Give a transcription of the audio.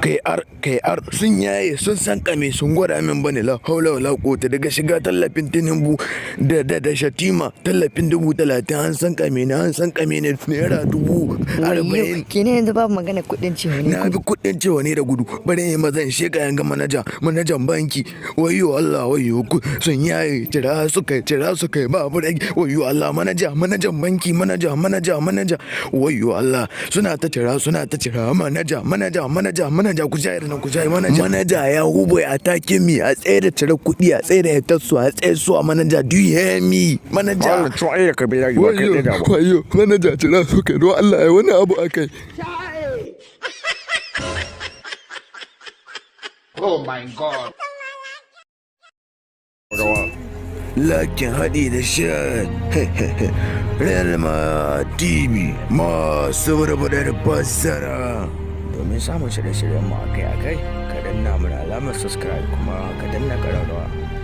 Kai ar kai ar, sun yaye, sun san kame, sun gwada min bane. La haula wala quwwata. Daga shiga tallafin Tinubu da Shatima, tallafin 30,000, an san kame ne, an san kame ne, naira 40,000. Kenan yanzu babu magana kuɗin cewa ne? Na bi kuɗin cewa ne da gudu. Bari yi mazan sheka yanga manaja, manajan banki. Wayo Allah, wayo, sun yaye, cira suka, cira suka, babu rage. Wayo Allah, manaja, manajan banki, manaja, manaja, manaja, wayo Allah, suna ta cira, suna ta cira. Manaja, manaja, manaja, manaja, ku jayar nan, ku jaye manaja. Manaja ya hubo a take mi, a tsaye da cire kuɗi, a tsaye da hitar su, a tsaye su a manaja. Do you hear me, manaja? Wannan cewa ai da ka bai ba kai Wayo ɗaya ba. Wayo manaja, cira suka, don Allah ya wani abu akai. Oh my God. Rawa. Lakin haɗi da shan Relma TV masu barbaɗar fassara. Domin samun shirye-shiryenmu akai-akai, ka danna mana alamar subscribe kuma ka danna ƙararrawa.